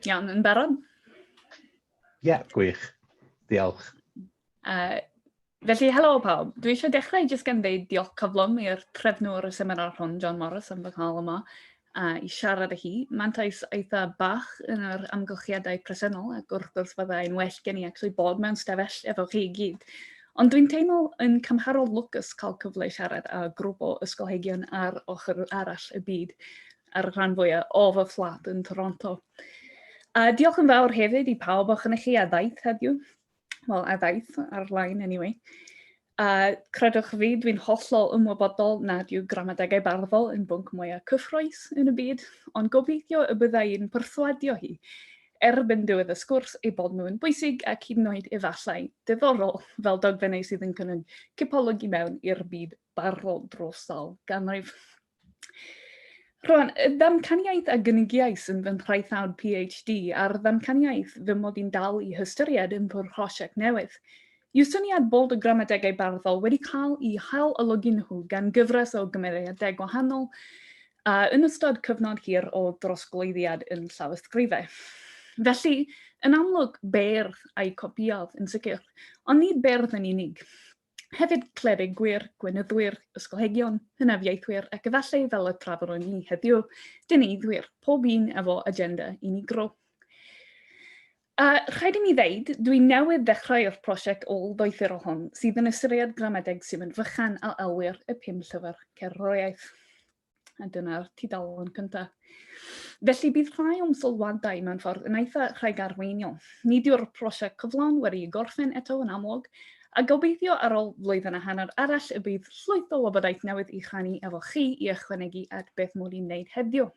Iawn, yn barod? Ie, yeah, gwych. Diolch. Felly, helo pawb. Dwi eisiau dechrau jyst gan ddeud diolch cyflym i'r trefnwr y seminar hwn, John Morris, am fy nghael yma a i siarad â hi. Mantais eitha bach yn yr amgylchiadau presennol, ac wrth gwrs fyddai'n well gen i actually bod mewn stafell efo chi i gyd. Ond dwi'n teimlo yn cymharol lwcus cael cyfle i siarad â grŵp o ysgolheigion ar ochr arall y byd ar y rhan fwyaf o fy fflat yn Toronto. A diolch yn fawr hefyd i pawb ohonych chi a ddaeth heddiw. Wel, a ddaeth ar-lein anyway. A credwch fi, dwi'n hollol ymwybodol nad yw gramadegau barddol yn bwnc mwyaf cyffrous yn y byd, ond gobeithio y bydda i'n perswadio hi erbyn diwedd y sgwrs eu bod nhw'n bwysig ac hyd yn oed efallai diddorol fel dogfennau sydd yn cynnig cipolwg i mewn i'r byd barddol dros sawl ganrif. Rwan, y ddamcaniaeth a gynigiais yn fy nhraethawd PhD a'r ddamcaniaeth fy mod i'n dal i hystyried yn fy mhrosiect newydd, yw syniad bod y gramadegau barddol wedi cael eu hail-olygu nhw gan gyfres o gymeriadau gwahanol a yn ystod cyfnod hir o drosglwyddiad yn llawysgrifau. Felly, yn amlwg, beirdd a'i copïodd yn sicr, ond nid beirdd yn unig. Hefyd clerigwyr, gweinyddwyr, ysgolheigion, hynafiaethwyr ac efallai fel y trafodwn ni heddiw, dyneiddwyr, pob un efo agenda unigryw. A rhaid i mi ddeud, dwi newydd ddechrau'r prosiect ôl-ddoethurol hwn sydd yn ystyried gramadeg Simon Fychan a elwir y Pum Llyfr Cerddoriaeth. A dyna'r tudalen cyntaf. Felly bydd rhai o'm sylwadau mewn ffordd yn eitha rhagarweiniol. Nid yw'r prosiect cyflawn wedi'i gorffen eto yn amlwg, a gobeithio ar ôl flwyddyn a hanner arall y bydd llwyth o wybodaeth newydd i rhannu efo chi i ychwanegu at beth mod i'n wneud heddiw.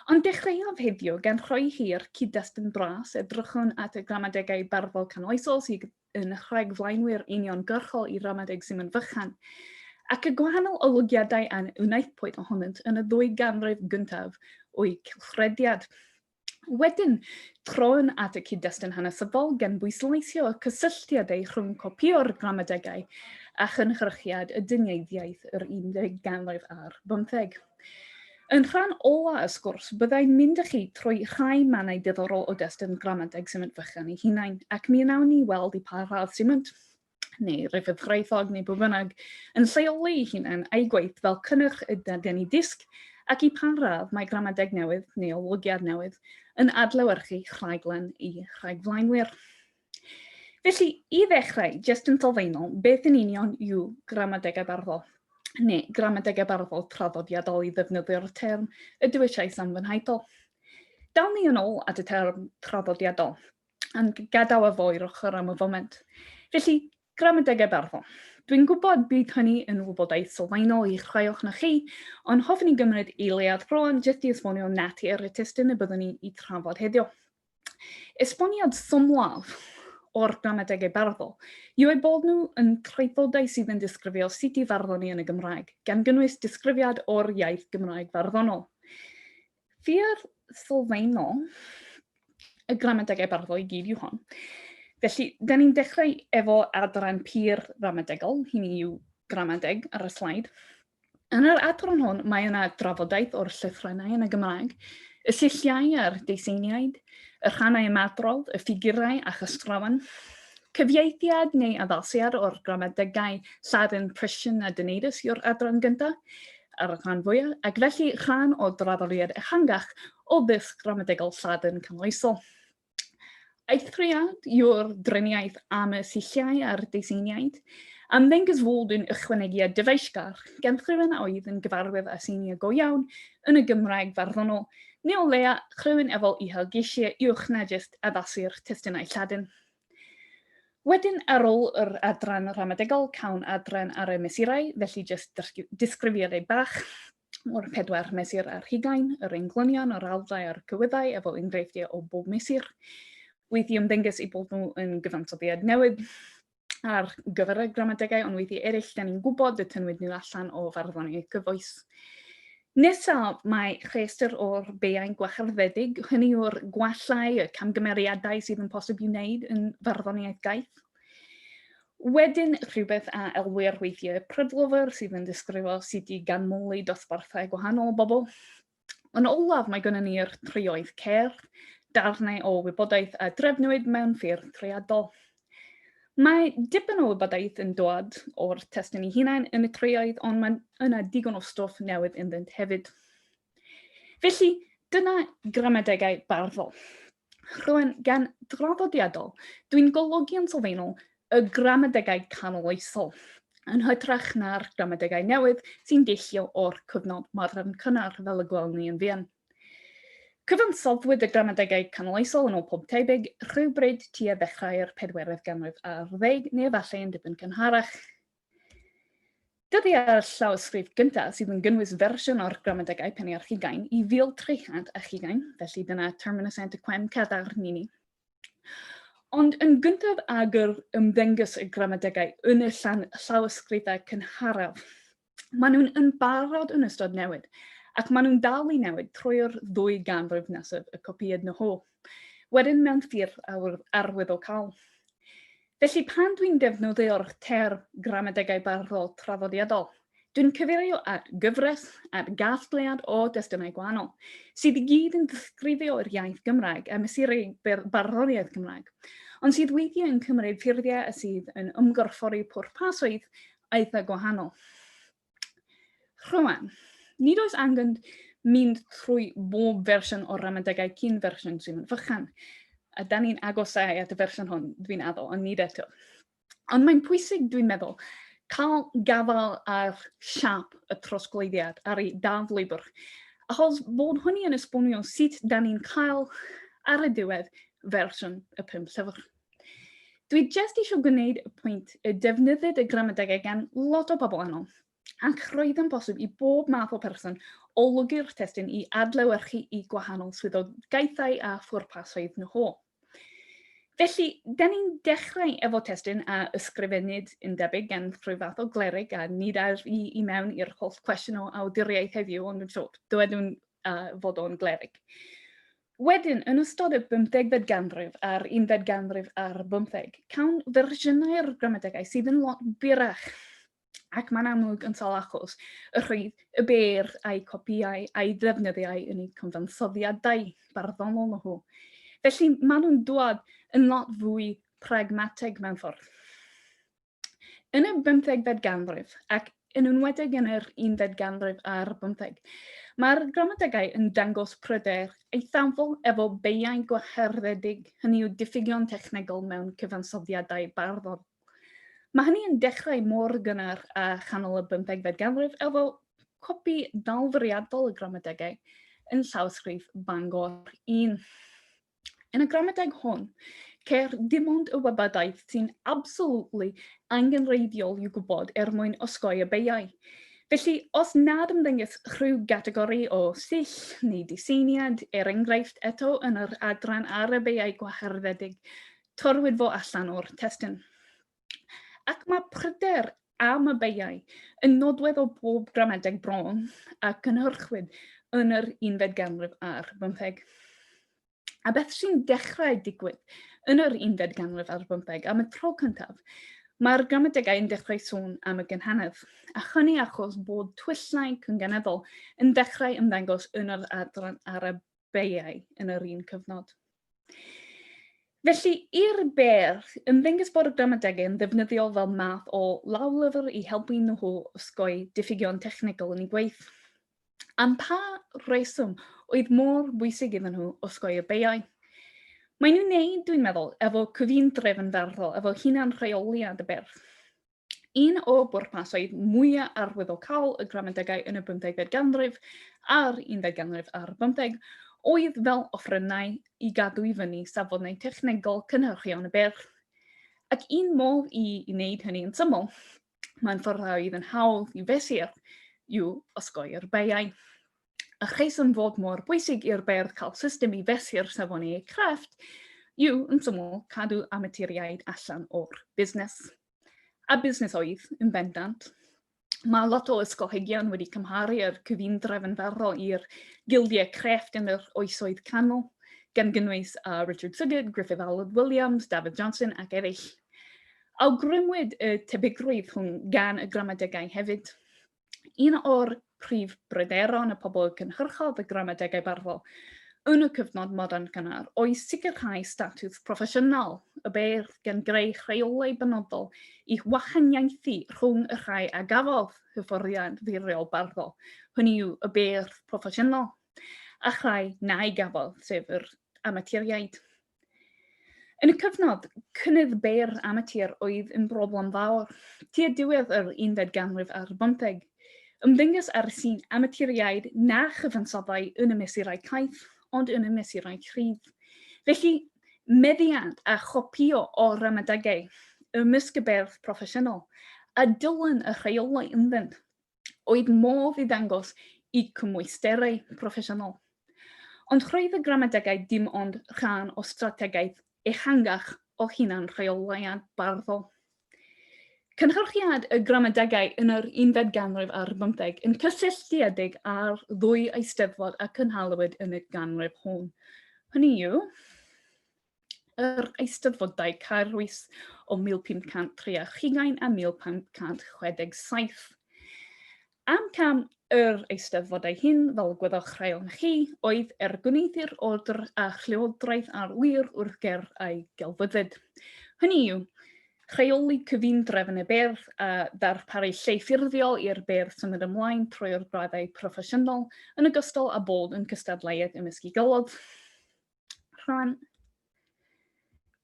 Ond dechreuaf heddiw gan rhoi hi'r cyd-destun bras, edrychwn at y gramadegau barddol canoloesol sydd yn rhagflaenwyr uniongyrchol i ramadeg Simon Fychan, ac y gwahanol olygiadau a wnaethpwyd ohonynt yn y ddwy ganrif gyntaf o'u cylchrediad. Wedyn, trown at y cyd-destun hanesyddol gan bwysleisio y cysylltiadau rhwng copïo'r gramadegau a chynhyrchiad y dyniaiddiaeth yr 11 ganrif ar bymtheg. Yn rhan ola y sgwrs, byddai'n mynd â chi trwy rhai mannau diddorol o destun gramadeg Simwnt Fychan ei hunain, ac mi wnawn ni weld i pa radd Simwnt, neu Ruffydd Hraethog neu pwy bynnag, yn lleoli ei hunain a'i gwaith fel cynnyrch y dadeni disg ac i pa radd mae gramadeg newydd neu olygiad newydd yn adlewyrchu rhaglen i rhagflaenwyr. Felly, i ddechrau, jyst yn sylfaenol, beth yn union yw gramadegau barddol? Neu gramadegau barddol traddodiadol i ddefnyddio'r term y dewisais am fy nheitl. Down ni yn ôl at y term traddodiadol ond gadawa fo i'r ochr am y foment. Felly, gramadegau barddol. Dwi'n gwybod bydd hynny yn wybodaeth sylfaenol i rhai ohonoch chi, ond hoffwn i gymryd eiliad rwan jyst i esbonio natur y testun y byddwn ni i trafod heddiw. Esboniad symlaf o'r gramadegau barddol yw eu bod nhw yn traethodau sydd yn disgrifio sut i farddoni yn y Gymraeg, gan gynnwys disgrifiad o'r iaith Gymraeg farddonol. Fear sylfaenol y gramadegau barddol i gyd yw hon. Felly, da ni'n dechrau efo adran pur ramadegol, hynny yw gramadeg ar y slaid. Yn yr adran hwn, mae yna drafodaeth o'r llythrennau yn y Gymraeg, y silliau a'r deiseiniaid, y rhannau ymadrodd, y ffigurau a chystrawen, cyfieithiad neu addasiad o'r gramadegau Lladin, Prussian a Dyneiddus yw'r adran gyntaf, ar y rhan fwyaf, ac felly rhan o draddodiad ehangach o ddysg gramadegol Lladin canoloesol. Eithriad yw'r driniaeth am y silliau a'r deiseiniaid, a ymddengys fod yn ychwanegiad dyfeisgar gan rhywun a oedd yn gyfarwydd â seiniau go iawn yn y Gymraeg farddonol, neu o leia rhywun efo uchelgeisiau uwch na jyst addasu'r testunau Lladin. Wedyn, ar ôl yr adran ramadegol, cawn adran ar y mesurau, felly jyst disgrifiadau bach o'r pedwar mesur ar hugain, yr englynion, yr alfdau a'r cywyddau, efo enghreifftiau o bob mesur. Weithiau ymddengys eu bod nhw yn gyfansoddiad newydd ar gyfer y gramadegau, ond weithiau eraill, da ni'n gwybod y tynnwyd nhw allan o farddoniaeth gyfoes. Nesaf, mae rhestr o'r beiau gwaharddedig, hynny yw'r gwallau, y camgymeriadau sydd yn posib i'w wneud yn farddoniaeth gaeth. Wedyn, rhywbeth a elwir weithiau prydlyfr sydd yn disgrifio sut i ganmoli dosbarthau gwahanol o bobl. Yn olaf, mae gennym ni'r trioedd cerdd, Darnau o wybodaeth a drefnwyd mewn ffyrdd creadol. Mae dipyn o wybodaeth yn dod o'r testun ei hunain yn y trioedd, ond mae yna digon o stwff newydd ynddynt hefyd. Felly, dyna gramadegau barddol. Rwan, gan draddodiadol, dwi'n golygu yn sylfaenol y gramadegau canoloesol, yn hytrach na'r gramadegau newydd sy'n deillio o'r cyfnod modern cynnar fel y gwelwn ni yn fuan. Cyfansoddwyd y gramadegau canoloesol yn ôl pob tebyg rhywbryd tua ddechrau'r pedwerydd ganrif ar ddeg neu efallai yn dipyn cynharach. Dyddiau'r llawysgrif gyntaf sydd yn gynnwys fersiwn o'r gramadegau pennu ar hugain i 1320, felly dyna terminus ante quem cadarn i ni. Ond yn gyntaf ag yr ymddengys y gramadegau yn y llan llawysgrifau cynharaf, maen nhw'n yn barod yn ystod newid, ac maen nhw'n dal i newid trwy'r ddwy ganrif nesaf y copïed nhw. Wedyn mewn ffyrdd arwyddocaol. Felly pan dwi'n defnyddio'r term gramadegau barddol traddodiadol, dwi'n cyfeirio at gyfres, at gasgliad o destunau gwahanol, sydd i gyd yn disgrifio'r iaith Gymraeg a mesurau barddoniaeth Cymraeg, ond sydd weithiau yn cymryd ffurfiau a sydd yn ymgorffori pwrpasoedd eitha gwahanol. Rwan, nid oes angen mynd trwy bob fersiwn o'r ramadegau cyn fersiwn Simon Fychan. A da ni'n agosau at y fersiwn hwn, dwi'n addo, ond nid eto. Ond mae'n pwysig, dwi'n meddwl, cael gafael ar siap y trosglwyddiad, ar ei daflwybr. Achos bod hynny yn esbonio sut da ni'n cael ar y diwedd fersiwn y pum llyfr. Dwi jyst eisiau gwneud y pwynt y defnyddid y gramadegau gan lot o bobl wahanol, ac roedd yn bosib i bob math o person olygu'r testun i adlewyrchu i gwahanol swyddogaethau a phwrpasoedd nhw. Felly, da ni'n dechrau efo testun a ysgrifennid yn debyg gan rhyw fath o glerig, a nid ar i, i mewn i'r holl cwestiwn o awduriaeth heddiw, ond yn siŵr, dywedwn fod o'n glerig. Wedyn, yn ystod y bymthegfed ganrif a'r unfed ganrif ar bymtheg, cawn fersiynau'r gramadegau sydd yn lot byrrach, ac mae'n amlwg yn sawl achos y rhydd y beirdd a'i copïau a'i ddefnyddiau yn eu cyfansoddiadau barddonol nhw. Felly maen nhw'n dod yn lot fwy pragmateg mewn ffordd. Yn y bymthegfed ganrif, ac yn enwedig yn yr unfed ganrif ar bymtheg, mae'r gramadegau yn dangos pryder eithafol efo beiau gwaharddedig, hynny yw diffygion technegol mewn cyfansoddiadau barddol. Mae hynny yn dechrau mor gynnar â chanol y bymthegfed ganrif efo copi dalfyriadol y gramadegau yn llawysgrif Bangor I. Yn y gramadeg hwn, ceir dim ond y wybodaeth sy'n absolutely angenrheidiol i'w gwybod er mwyn osgoi y beiau. Felly, os nad ymddengys rhyw gategori o sill neu diseiniad, er enghraifft, eto yn yr adran ar y beiau gwaharddedig, torrwyd fo allan o'r testun. Ac mae pryder am y beiau yn nodwedd o bob gramadeg bron a cynhyrchwyd yn yr unfed ganrif ar bymtheg. A beth sy'n dechrau digwydd yn yr unfed ganrif ar bymtheg am y tro cyntaf, mae'r gramadegau yn dechrau sôn am y gynghanedd, a hynny achos bod twyllau cynganeddol yn dechrau ymddangos yn yr adran ar y beiau yn yr un cyfnod. Felly, i'r beirdd, ymddengys bod y gramadegau yn ddefnyddiol fel math o lawlyfr i helpu nhw osgoi diffygion technegol yn eu gwaith. Am pa reswm oedd mor bwysig iddyn nhw osgoi y beiau? Mae'n i'w wneud, dwi'n meddwl, efo cyfundrefn farddol, efo hunan-rheoliad y beirdd. Un o bwrpasoedd mwyaf arwyddocaol y gramadegau yn y bymthegfed ganrif a'r unfed ganrif ar bymtheg oedd fel offerynnau i gadw i fyny safonau technegol cynhyrchion y beirdd. Ac un modd i wneud hynny yn syml, mae'n ffordd a oedd yn hawdd i fesur, yw osgoi'r beiau. A rheswm fod mor bwysig i'r beirdd cael system i fesur safoni eu crefft yw, yn syml, cadw amaturiaid allan o'r busnes. A busnes oedd, yn bendant. Mae lot o ysgolheigion wedi cymharu'r cyfundrefn farddol i'r gildiau crefft yn yr oesoedd canol, gan gynnwys uh, Richard Suggett, Griffith Aled Williams, David Johnson ac eraill. Awgrymwyd y tebygrwydd hwn gan y gramadegau hefyd. Un o'r prif bryderon y pobl cynhyrchodd y gramadegau barddol yn y cyfnod modern cynnar oedd sicrhau statws proffesiynol y beirdd gan greu rheolau benodol i wahaniaethu rhwng y rhai a gafodd hyfforddiant ffurfiol barddol, hynny yw y beirdd proffesiynol, a rhai na'i gafodd, sef yr amaturiaid. Yn y cyfnod, cynnydd beirdd amatur oedd yn broblem fawr. Tua diwedd yr unfed ganrif ar bymtheg, ymddengys ar y sîn amaturiaid na chyfansoddai yn y mesurau caeth, ond yn y mesurau cryf. Felly, meddiant a chopïo o ramadegau ymysg y beirdd proffesiynol, a dilyn y rheolau ynddynt, oedd modd i ddangos i cymwysterau proffesiynol. Ond roedd y gramadegau dim ond rhan o strategaeth ehangach o hunan-rheoliad barddol. Cynhyrchiad y gramadegau yn yr unfed ganrif ar bymtheg yn cysylltiedig â'r ddwy eisteddfod a cynhaliwyd yn y ganrif hon. Hynny yw, yr Eisteddfodau Caerwys o 1503 a 1567. Amcan yr eisteddfodau hyn, fel y gwyddoch rhai ohonoch chi, oedd er gwneuthur ordr a llywodraeth ar wir wrth ger a'i gelfyddyd. Hynny yw, rheoli cyfundrefn y beirdd a darparu lle ffurfiol i'r beirdd symud ymlaen trwy'r graddau proffesiynol, yn ogystal â bod yn cystadleuaeth ymysg ei gilydd. Rhan.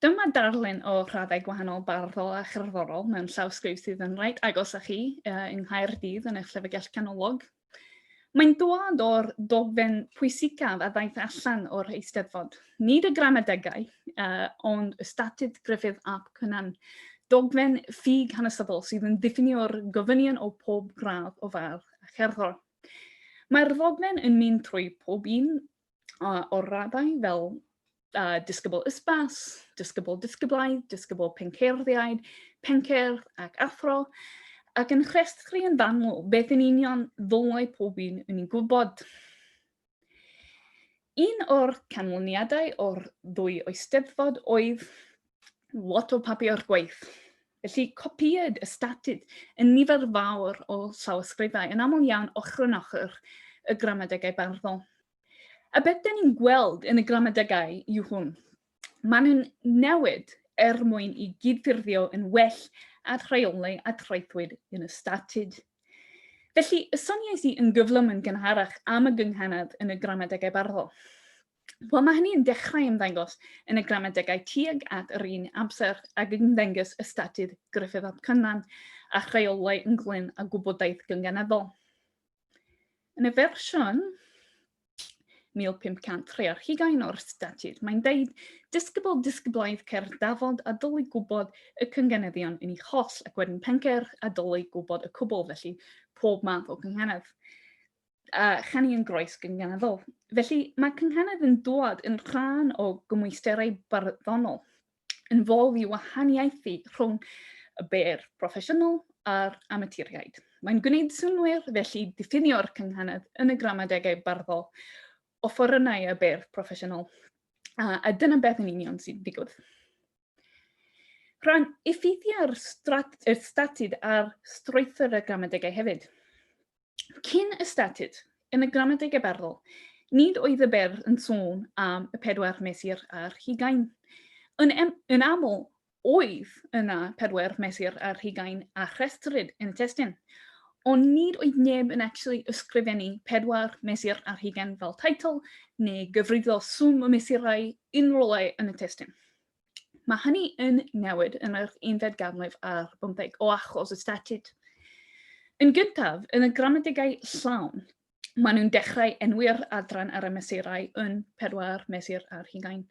Dyma darlun o rhaddau gwahanol barddol a cherddorol mewn llawsgrif sydd yn reit agos â chi yng Nghaerdydd yn eich Llyfrgell Canolog. Mae'n dod o'r dogfen pwysicaf a ddaeth allan o'r Eisteddfod. Nid y gramadegau, ond y statud Gruffydd ap Cynan, dogfen ffug hanesyddol sydd yn diffinio'r gofynion o pob gradd o fardd a cherddor. Mae'r ddogfen yn mynd trwy pob un o'r raddau fel disgybl ysbas, disgybl disgyblaidd, disgybl penceirdddiaid, pencerdd ac athro, ac yn rhestru yn fanwl beth yn union ddylai pob un yn ei gwybod. Un o'r canlyniadau o'r ddwy eisteddfod oedd lot o papur gwaith. Felly, copïwyd y statud yn nifer fawr o llawysgrifau, yn aml iawn ochr yn ochr y gramadegau barddol. A beth dyn ni'n gweld yn y gramadegau yw hwn. Maen nhw'n newid er mwyn i gydffurfio yn well at rheolau a traethwyd yn y statud. Felly, y soniais i yn gyflym yn gynharach am y gynghanedd yn y gramadegau barddol. Wel, mae hynny yn dechrau ymddangos yn y gramadegau tuag at yr un amser ag ymddengys y statud Gruffydd ap Cynan a rheolau ynglyn â gwybodaeth gynganeddol. Yn y fersiwn 1503 ar hugain o'r statud, mae'n deud disgybl disgyblaidd cerdd dafod a dylai gwybod y cynganeddion yn ei holl ac wedyn pencerdd a dylai gwybod y cwbl, felly pob math o gynghanedd. a chanu yn groes gynganeddol. Felly mae cynghanedd yn dod yn rhan o gymwysterau barddonol, yn fodd i wahaniaethu rhwng y beirdd proffesiynol a'r amaturiaid. Mae'n gwneud synnwyr felly diffinio'r cynghanedd yn y gramadegau barddol offerynnau y beirdd proffesiynol, a, a dyna beth yn union sy'n digwydd. Rhan effeithiau'r statud ar strwythur y gramadegau hefyd. Cyn y statud, yn y gramadeg barddol, nid oedd y beirdd yn sôn am y pedwar mesur ar hugain. Yn, yn aml, oedd yna pedwar mesur ar hugain a rhestrid yn y testun, ond nid oedd neb yn actually ysgrifennu pedwar mesur ar hugain fel teitl neu gyfrifo swm y mesurau unrhyw le yn y testun. Mae hynny yn newid yn yr unfed ganrif ar bymtheg o achos y statud. Yn gyntaf, yn y gramadegau llawn, maen nhw'n dechrau enwi'r adran ar y mesurau yn pedwar mesur ar hugain.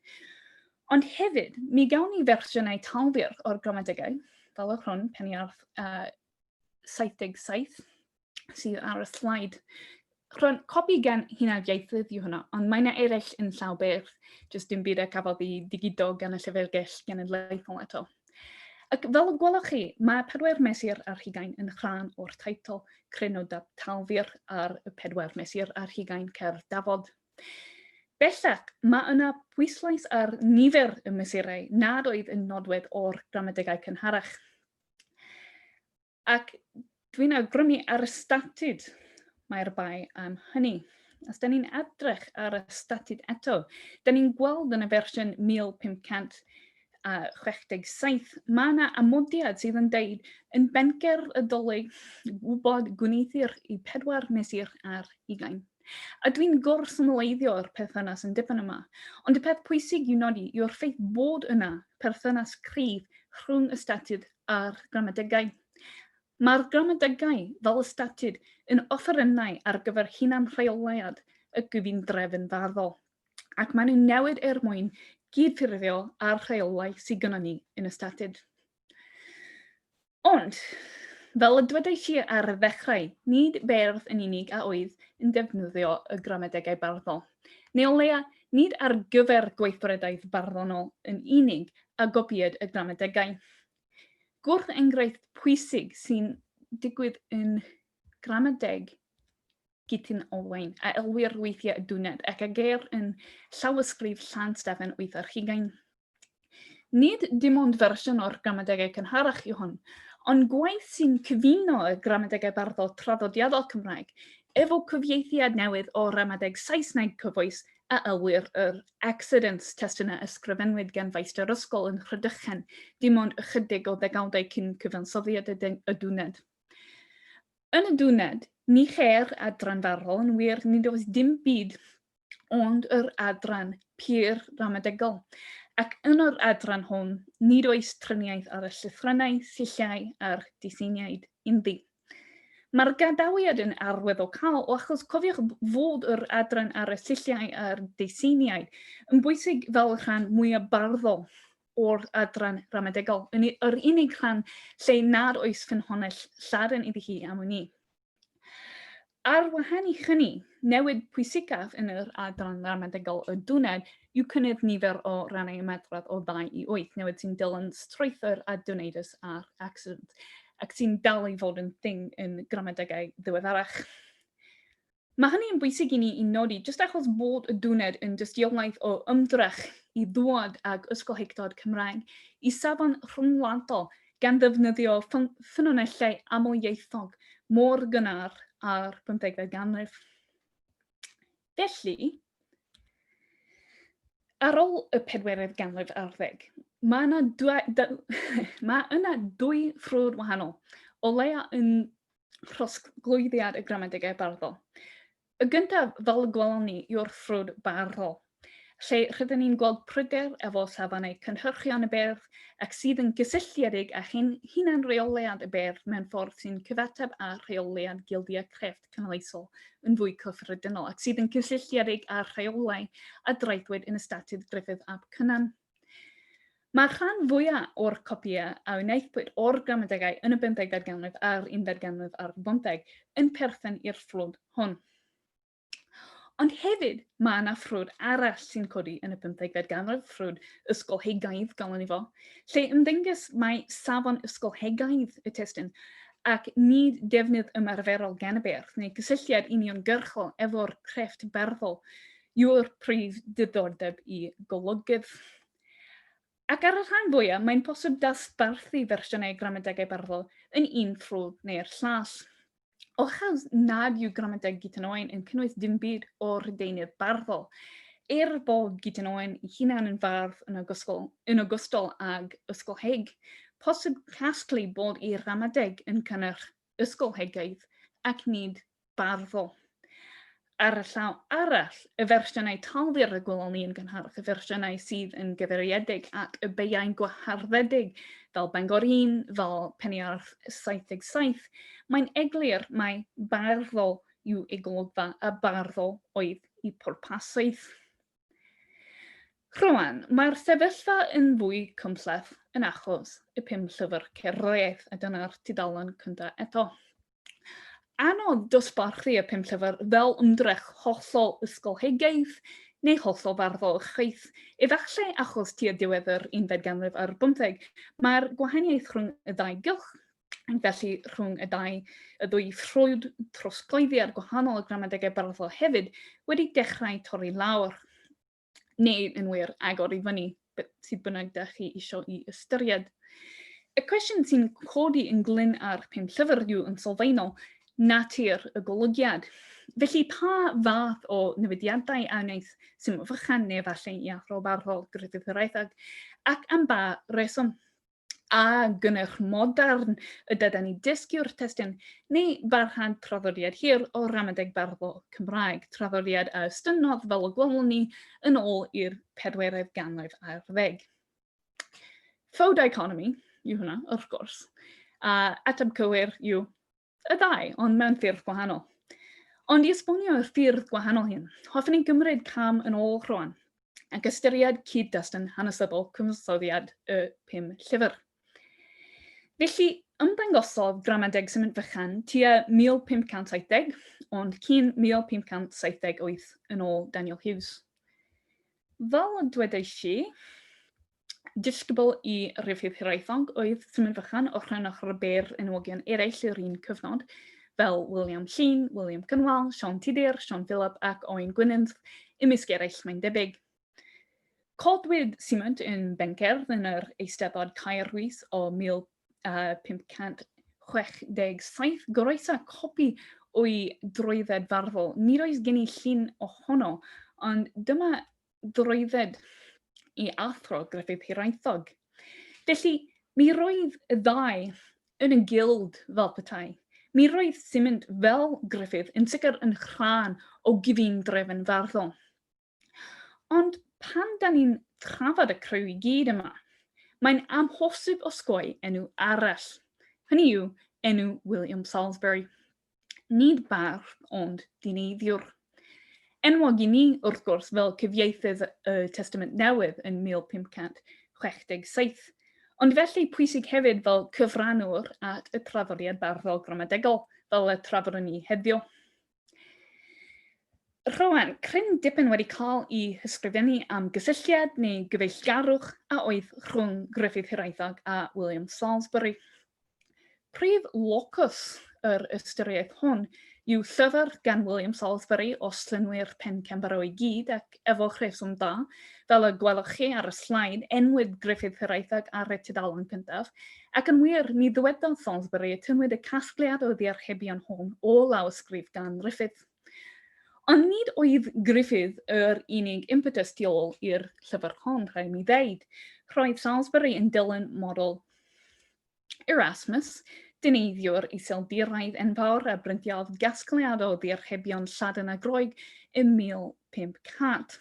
Ond hefyd, mi gawn ni fersiynau talfyr o'r gramadegau, fel yr hwn, peniarth 77, sydd ar y slaid. Rhan, copi gan hunaniaethydd yw hwnna, ond mae yna eraill yn llaw beth, jyst dim byd a cafodd ei digido gan y Llyfrgell Genedlaethol eto. Ac fel y gwelwch chi, mae pedwar mesur ar hugain yn rhan o'r teitl Crynodeb Talfyr ar y pedwar mesur ar hugain cerdd dafod. Bellach, mae yna pwyslais ar nifer y mesurau nad oedd yn nodwedd o'r gramadegau cynharach. Ac dwi'n awgrymu ar y statud mae'r bai am hynny. Os da ni'n edrych ar y statud eto, da ni'n gweld yn y fersiwn 1567, mae yna amodiad sydd yn deud yn bencerdd y dylai wybod gwneuthur i pedwar mesur ar ugain. A dwi'n gorsymleiddio'r perthynas yn dipyn yma, ond y peth pwysig i'w nodi yw'r ffaith bod yna perthynas cryf rhwng y statud a'r gramadegau. Mae'r gramadegau, fel y statud, yn offerynnau ar gyfer hunanrheoliad y gyfundrefn farddol, ac maen nhw'n newid er mwyn gydffurfio â'r rheolau sydd gynnon ni yn y statud. Ond, fel y dwedais i ar ddechrau, nid beirdd yn unig a oedd yn defnyddio y gramadegau barddol. Neu o leia, nid ar gyfer gweithredaeth barddonol yn unig a gopïed y gramadegau. Gwrth enghraifft pwysig sy'n digwydd yn gramadeg Gutyn Owain, a elwir weithiau y Dwned, ac a geir yn llawysgrif Llanstephen 28. Nid dim ond fersiwn o'r gramadegau cynharach yw hwn, ond gwaith sy'n cyfuno y gramadegau barddol traddodiadol Cymraeg efo cyfieithiad newydd o ramadeg Saesneg cyfoes a elwir yr Accidence, testun a ysgrifennwyd gan feistr ysgol yn Rhydychen dim ond ychydig o ddegawdau cyn cyfansoddiad y Dwned. Yn y Dwned, ni cheir adran farddol, yn wir, nid oes dim byd ond yr adran pur ramadegol. Ac yn yr adran hwn, nid oes triniaeth ar y llythrennau, silliau a'r diseiniaid ynddi. Mae'r gadawiad yn arwyddocaol o achos cofiwch fod yr adran ar y silliau a'r diseiniaid yn bwysig fel y rhan mwyaf barddol o'r adran ramadegol, yn yr unig rhan lle nad oes ffynhonnell Lladin iddi hi am wn i. Ar wahân i hynny, newid pwysicaf yn yr adran ramadegol y Dwned yw cynnydd nifer o rannau ymadrodd o ddau i wyth, newid sy'n dilyn strwythur a Dunatus a'r Accident, ac sy'n dal i fod yn thing yn gramadegau ddiweddarach. Mae hynny yn bwysig i ni i nodi, jyst achos bod y Dwned yn dystiolaeth o ymdrech i ddwad ag ysgolheictod Cymraeg i safon rhyngwladol gan ddefnyddio ffynonellau amlieithog mor gynnar â'r bymthegfed ganrif. Felly, ar ôl y pedwerydd ganrif ar ddeg, mae yna, mae yna dwy ffrwd wahanol, o leia yn trosglwyddiad y gramadegau barddol. Y gyntaf, fel y gwelwn ni, yw'r ffrwd barddol, lle rydyn ni'n gweld pryder efo safonau cynhyrchion y beirdd ac sydd yn gysylltiedig â hunanreoliad y beirdd mewn ffordd sy'n cyfateb â rheoliad gildiau crefft canoloesol yn fwy cyffredinol ac sydd yn gysylltiedig â'r rheolau a draethwyd yn y statud Gruffydd ap Cynan. Mae'r rhan fwyaf o'r copïau a wnaethpwyd o'r gramadegau yn y bymthegfed ganrif a'r unfed ganrif ar bymtheg yn perthyn i'r ffrwd hwn. Ond hefyd, mae yna ffrwd arall sy'n codi yn y bymthegfed ganrif, ffrwd ysgolheigaidd, galwn ni fo, lle ymddengys mai safon ysgolheigaidd y testun ac nid defnydd ymarferol gan y beirdd neu gysylltiad uniongyrchol efo'r crefft barddol yw'r prif diddordeb i golygydd. Ac ar y rhan fwyaf, mae'n posib dosbarthu fersiynau gramadegau barddol yn un ffrwd neu'r llall. Ochas nad yw gramadeg Gutyn Owain yn cynnwys dim byd o'r deunydd barddol, er bod Gutyn Owain ei hunan yn fardd yn ogystal, yn ogystal ag ysgolheig, posib casglu bod ei ramadeg yn cynnyrch ysgolheigaidd ac nid barddol. Ar y llaw arall, y fersiynau talfyr y gwelwn ni yn gynharach, y fersiynau sydd yn gyfeiriedig at y beiau gwaharddedig, fel Bangor 1, fel Peniarth 77, mae'n eglur mai barddol yw ei golygfa a barddol oedd ei pwrpasoedd. Rwan, mae'r sefyllfa yn fwy cymhleth yn achos y pum llyfr cerddoriaeth, a dyna'r tudalen cyntaf eto. Anodd dosbarthu y pum llyfr fel ymdrech hollol ysgolheigaidd neu hollol farddol chwaith. Efallai achos tua diwedd yr unfed ganrif ar bymtheg, mae'r gwahaniaeth rhwng y ddau gylch, ac felly rhwng y dau, y ddwy ffrwd trosglwyddiad gwahanol y gramadegau barddol hefyd wedi dechrau torri lawr, neu yn wir agor i fyny, sydd bynnag da chi isio i ystyried. Y cwestiwn sy'n codi ynglyn â'r pum llyfr yw yn sylfaenol natur y golygiad. Felly pa fath o newidiadau a wnaeth Simon Fychan neu efallai i athro barddol Gruffydd Hiraethog ac am ba reswm? A gynnyrch modern y dydan ni dysgu'r testun neu barhad traddodiad hir o ramadeg barddol Cymraeg, traddodiad a estynnodd fel y gwelwn ni yn ôl i'r pedwerydd ganrif ar ddeg. Faux dichotomy yw hwnna, wrth gwrs. A ateb cywir yw y ddau, ond mewn ffyrdd gwahanol. Ond i esbonio'r ffyrdd gwahanol hyn, hoffwn i gymryd cam yn ôl rwan ac ystyried cyd-destun hanesyddol cyfansoddiad y pum llyfr. Felly, ymddangosodd gramadeg Symud Fychan tua 1570, ond cyn 1578 yn ôl Daniel Hughes. Fel y dwedais i, Disgybl i Ruffydd Hiraethog oedd Simon Fychan ochr yn ochr â beirdd enwogion eraill yr un cyfnod, fel William Llŷn, William Cynwal, Siôn Tudur, Siôn Philip ac Owain Gwynedd, ymysg eraill mae'n debyg. Codwyd Simon yn bencerdd yn yr Eisteddfod Caerwys o 1567, goroesa copi o'i drwydded farddol. Nid oes gen i llun ohono, ond dyma drwydded i athro Gruffydd Hiraethog. Felly, mi roedd y ddau yn y gild fel petai. Mi roedd Simond fel Gruffydd yn sicr yn rhan o gyfundrefn farddol. Ond pan da ni'n trafod y criw i gyd yma, mae'n amhosib osgoi enw arall. Hynny yw, enw William Salisbury. Nid bardd, ond dineiddiwr. Enwog i ni, wrth gwrs, fel cyfieithydd y Testament Newydd yn 1567, ond felly pwysig hefyd fel cyfrannwr at y traddodiad barddol gramadegol, fel y trafodwn ni heddiw. Rwan, cryn dipyn wedi cael ei hysgrifennu am gysylltiad neu gyfeillgarwch a oedd rhwng Gruffydd Hiraethog a William Salisbury. Prif locws yr ystyriaeth hwn yw llyfr gan William Salisbury o Slynwyr Pencamparo i gyd ac efo rheswm da, fel y gwelwch chi ar y sleid, enwyd Gruffydd Hiraethog ar y tudalen cyntaf, Ac yn wir, mi ddywedodd Salisbury y tynnwyd y casgliad o ddiarchebion hwn o lawysgrif gan Ruffydd. Ond nid oedd Gruffydd yr unig impetus tu ôl i'r llyfr hon, rhaid mi ddeud. Roedd Salisbury yn dilyn model Erasmus, dyneiddiwr Iseldiraidd enfawr a brintiodd gasgliad o ddiarchebion Lladin a Groeg ym 1500.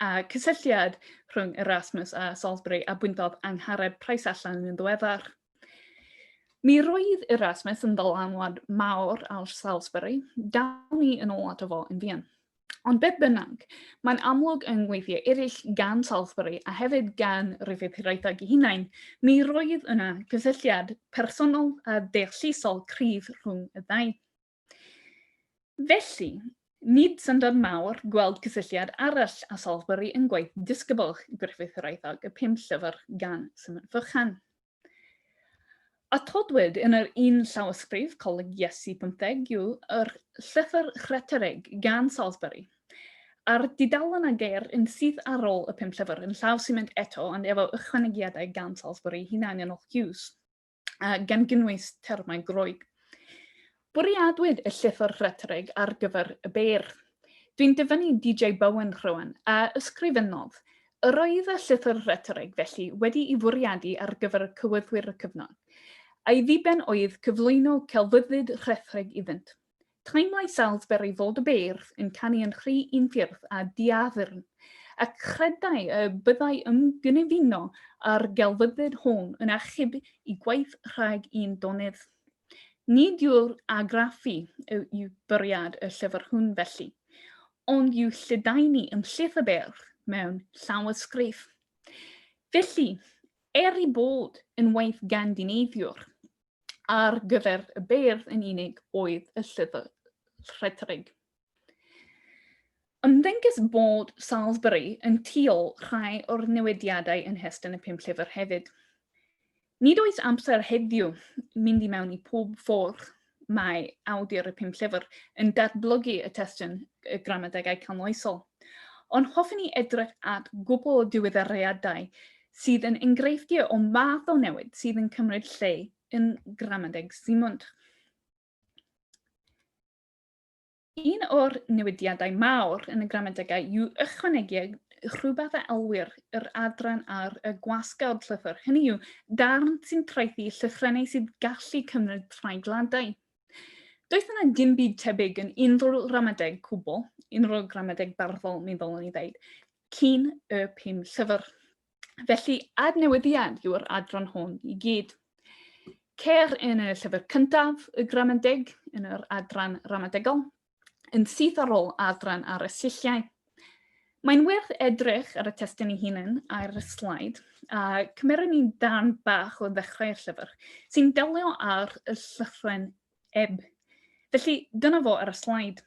a cysylltiad rhwng Erasmus a Salisbury a bwyntodd Angharad Price allan yn ddiweddar. Mi roedd Erasmus yn ddylanwad mawr ar Salisbury, dawn ni yn ôl ato fo yn fuan. Ond beth bynnag, mae'n amlwg yng ngweithiau eraill gan Salisbury a hefyd gan Ruffydd Hiraethog ei hunain, mi roedd yna gysylltiad personol a deallusol cryf rhwng y ddau. Felly, nid syndod mawr gweld cysylltiad arall â Salisbury yn gwaith disgybl Gruffydd Hiraethog, y pum llyfr gan Simon Fychan. Atodwyd yn yr un llawysgrif, Coleg Iesu 15, yw yr llythyr rhetorig gan Salisbury. A'r dudalen a geir yn syth ar ôl y pum llyfr yn llaw Simon eto ond efo ychwanegiadau gan Salisbury hunain yn ôl Hughes. gan gynnwys termau Groeg. Bwriadwyd y llythyr rhetorig ar gyfer y beirdd. Dwi'n dyfynnu DJ Bowen rwan, a ysgrifennodd, Yr oedd y llythyr rhetorig, felly, wedi i fwriadu ar gyfer y cywyddwyr y cyfnod, a'i ddiben oedd cyflwyno celfyddyd rhethrig iddynt. Teimlai Salisbury fod y beirdd yn canu yn rhy unffurf a diaddurn, a chredai y byddai ymgynefino â'r gelfyddyd hon yn achub i gwaith rhag un donydd. Nid yw'r argraffu yw bwriad y llyfr hwn felly, ond yw lledaenu ymhlith y beirdd mewn llawysgrif. Felly, er ei bod yn waith gan dineiddiwr, ar gyfer y beirdd yn unig oedd y llyfr rhedrig. Ymddengys bod Salisbury yn tu ôl rhai o'r newidiadau yn nhestun y pum llyfr hefyd. Nid oes amser heddiw mynd i mewn i pob ffordd mae awdur y pum llyfr yn datblygu y testun y gramadegau canoloesol. Ond hoffwn i edrych at gwbl o diweddariadau sydd yn enghreifftiau o math o newid sydd yn cymryd lle yn gramadeg Simond. Un o'r newidiadau mawr yn y gramadegau yw ychwanegu rhywbeth a elwir yr adran ar y gwasgawd llythyr, hynny yw, darn sy'n traethu llythrennau sydd gallu cymryd treigladau. Does yna dim byd tebyg yn unrhyw ramadeg cwbl, unrhyw gramadeg barddol mi ddylwn i ddeud, cyn y pum llyfr. Felly, adnewyddiad yw'r adran hwn i gyd. Ceir yn y llyfr cyntaf y gramadeg, yn yr adran ramadegol, yn syth ar ôl adran ar y silliau. Mae'n werth edrych ar y testun ei hunan ar y slaid, a cymerwn ni darn bach o ddechrau'r llyfr, sy'n delio ar y llythrennedd Eb. Felly, dyna fo ar y slaid.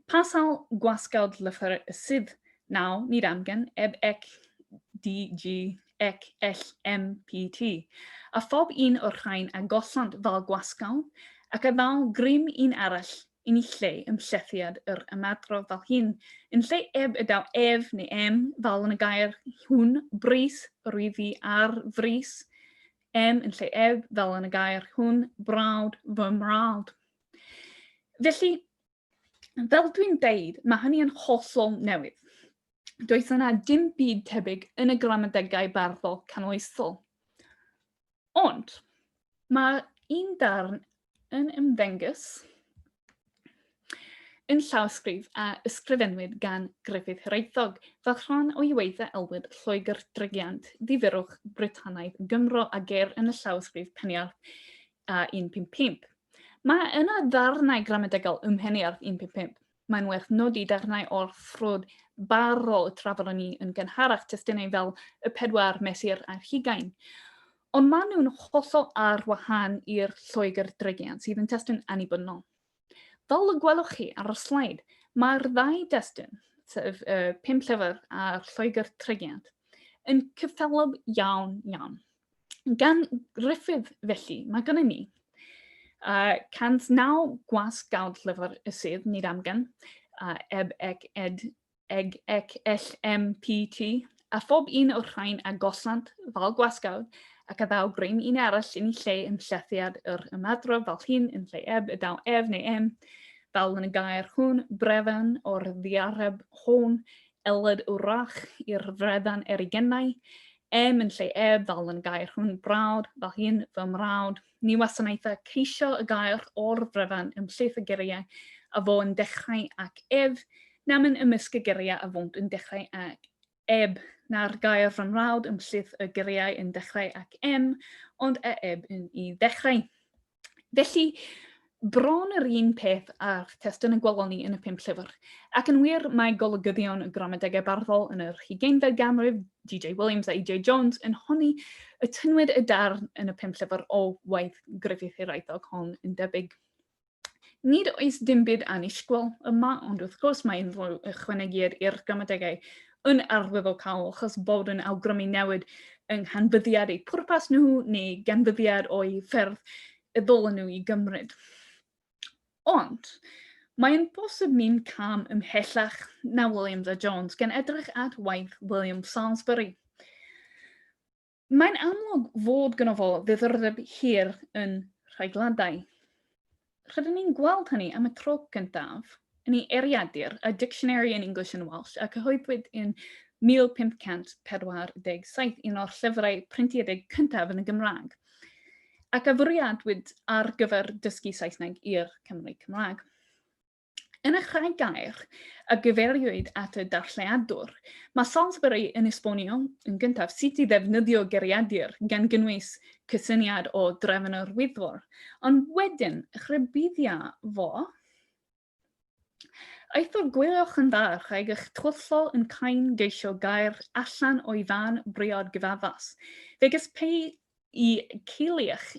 Pa sawl gwasgawd lythyr y sydd? Naw, nid amgen, eb ec, D, G, ec, L, M, P, T. A phob un o'r rhain a gollant fel gwasgaw, ac a ddaw grym un arall yn ei lle ym mhlethiad yr ymadrodd fel hyn. Yn lle eb y daw ef neu em, fel yn y gair hwn, brys, yr wyf fi ar frys, Em yn lle ef, fel yn y gair hwn, brawd, fy mrawd. Felly, fel dwi'n deud, mae hynny yn hollol newydd. Does yna dim byd tebyg yn y gramadegau barddol canoloesol. Ond, mae un darn yn ymddengys Yn llawysgrif a ysgrifennwyd gan Gruffydd Hiraethog fel rhan o'i waith a elwid Lloegr Drygiant Ddifyrrwch Brytanaidd Gymro a geir yn y llawysgrif Peniarth a 155. Mae yna ddarnau gramadegol ym Mheniarth 155. Mae'n werth nodi darnau o'r ffrwd barddol y trafodon ni yn gynharach, testunau fel y pedwar mesur ar hugain. Ond maen nhw'n hollol ar wahân i'r Lloegr Drygiant, sydd yn testun annibynnol. Fel y gwelwch chi ar y sleid, mae'r ddau destun, sef y pum llyfr a'r Lloegr Trygiant, yn cyffelyb iawn iawn. Gan Gruffydd, felly, mae gennym ni 109 gwasgawd llyfr y sydd, nid amgen, eb ec ed eg ec ell em pi ti, a phob un o'r rhain a gollant fel gwasgawd, ac a ddaw grym un arall yn ei lle yn llethiad yr ymadrodd fel hyn yn lle eb y daw ef neu em, fel yn y gair hwn, brefan o'r ddiareb hon, eled wrach i'r freddan erigennau, em yn lle eb, fel yn y gair hwn, brawd, fel hyn, fy mrawd, Ni wasanaetha ceisio y gair o'r frefan ymhlith y geiriau a fo yn dechrau ac ef, namyn ymysg y geiriau a fônt yn dechrau ac eb, na'r gair fy mrawd ymhlith y geiriau yn dechrau ac em, ond y eb yn i ddechrau. Felly, bron yr un peth â'r testun y gwelwn ni yn y pump llyfr. Ac yn wir, mae golygyddion y gramadegau barddol yn yr hugeinfed ganrif, G.J. Williams a E.J. Jones, yn honni y tynnwyd y darn yn y pump llyfr o waith Griffith Hiraethog hon yn debyg. Nid oes dim byd annisgwyl yma, ond wrth gwrs mae unrhyw ychwanegiad i'r gramadegau yn arwyddocaol achos bod yn awgrymu newid yng nghanfyddiad eu pwrpas nhw neu ganfyddiad o'u ffyrdd y ddylen nhw i gymryd. Ond, mae'n bosib mynd cam ymhellach na Williams a Jones gan edrych at waith William Salisbury. Mae'n amlwg fod gynno fo ddiddordeb hir yn rhaegladau. Rydyn ni'n gweld hynny am y tro cyntaf yn ei eiriadur, A Dictionary in English and Welsh, a cyhoeddwyd yn 1547, un o'r llyfrau printiedig cyntaf yn y Gymraeg, ac a fwriadwyd ar gyfer dysgu Saesneg i'r Cymry Cymraeg. Yn y rhai gair a gyfeiriwyd at y darlleadwr, mae Salisbury yn esbonio, yn gyntaf, sut i ddefnyddio geiriadur, gan gynnwys cysyniad o drefn yr wyddor, ond wedyn rhybuddia fo, Eithr gwyliwch yn dda rhag eich twyllo yn cain geisio gair allan o'i fan briod gyfaddas. Fe ges pe i ceiliach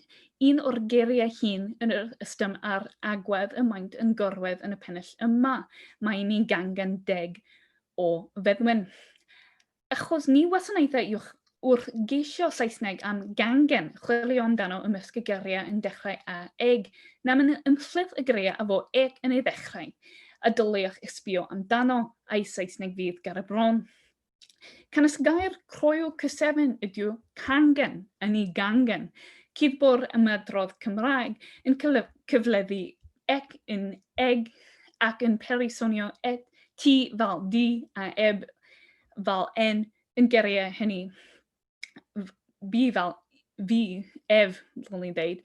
un o'r geiriau hyn yn yr ystym a'r agwedd y maent yn gorwedd yn y pennill yma. Mae i ni gangen deg o feddwyn. Achos ni wasanaethau uwch wrth geisio Saesneg am gangen, chwilio amdano ymysg y geiriau yn dechrau â eg, namyn ymhlith y geiriau a fo eg yn ei ddechrau, a dyliwch ysbio amdano, a'i Saesneg fydd gar y bron. Canys gair croyw cysefin ydyw cangen, yn ei gangen, cudd bo'r ymadrodd Cymraeg yn cyfleddu ec yn eg ac yn peri sonio et, T fel D a eb fel N yn geiriau hynny. B fel fi, ef, ddylwn i ddeud,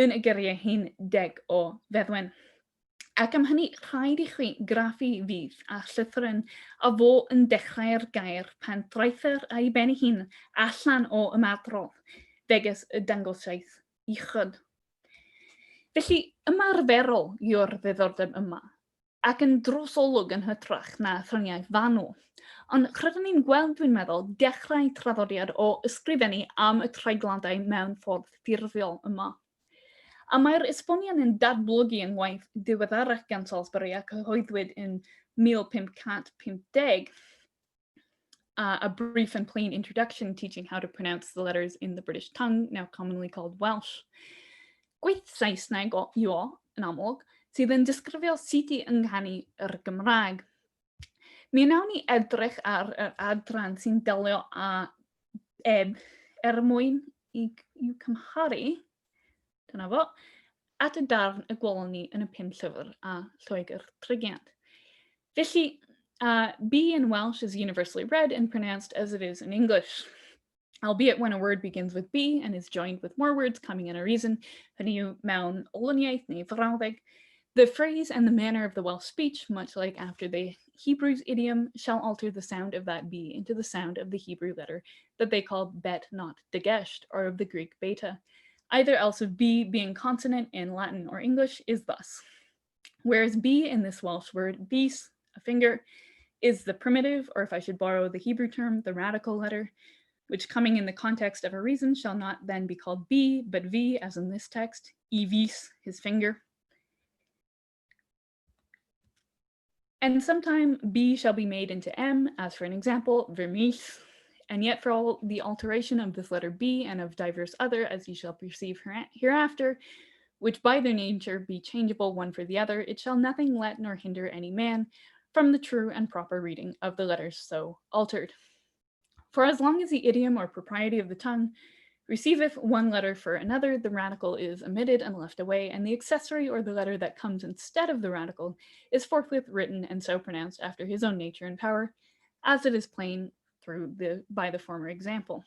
yn y geiriau hyn deg o feddwen. Ac am hynny, rhaid i chwi graffu fydd a llythryn a fo yn dechrau'r gair pan draether a'i ben ei hun allan o ymadrodd, feges y dangosiaeth uchod. Felly, ymarferol yw'r ddiddordeb yma, ac yn drosolwg yn hytrach na thriniaeth fanwl. Ond rydyn ni'n gweld, dwi'n meddwl, dechrau traddodiad o ysgrifennu am y treigladau mewn ffordd ffurfiol yma. A mae'r esboniad yn datblygu yng ngwaith diweddarach gan Salisbury a cyhoeddwyd yn 1550, A Brief and Plain Introduction Teaching How to Pronounce the Letters in the British Tongue, now commonly called Welsh. Gwaith Saesneg o yw o, yn amlwg, sydd yn disgrifio sut i ynganu yr Gymraeg. Mi wnawn ni edrych ar yr adran sy'n delio â eb er mwyn i, i'w cymharu, dyna fo, at y darn y gwelwn ni yn y pum llyfr a Lloegr Trigiant. Felly, B in Welsh is universally read and pronounced as it is in English. Albeit when a word begins with B and is joined with more words coming in a reason, hynny yw mewn olyniaeth neu frawddeg, the phrase and the manner of the Welsh speech, much like after the Hebrew's idiom, shall alter the sound of that B into the sound of the Hebrew letter that they call bet not dageshed, or of the Greek beta. Either else of B being consonant in Latin or English is thus. Whereas B in this Welsh word, bys, a finger, is the primitive, or if I should borrow the Hebrew term, the radical letter, which coming in the context of a reason shall not then be called B, but V, as in this text, e vis, his finger. And sometime B shall be made into M, as for an example, vermis. And yet for all the alteration of this letter B and of divers other, as ye shall perceive hereafter, which by their nature be changeable one for the other, it shall nothing let nor hinder any man from the true and proper reading of the letters so altered. For as long as the idiom or propriety of the tongue receiveth one letter for another, the radical is omitted and left away, and the accessory or the letter that comes instead of the radical is forthwith written and so pronounced after his own nature and power, as it is plain through the by the former example.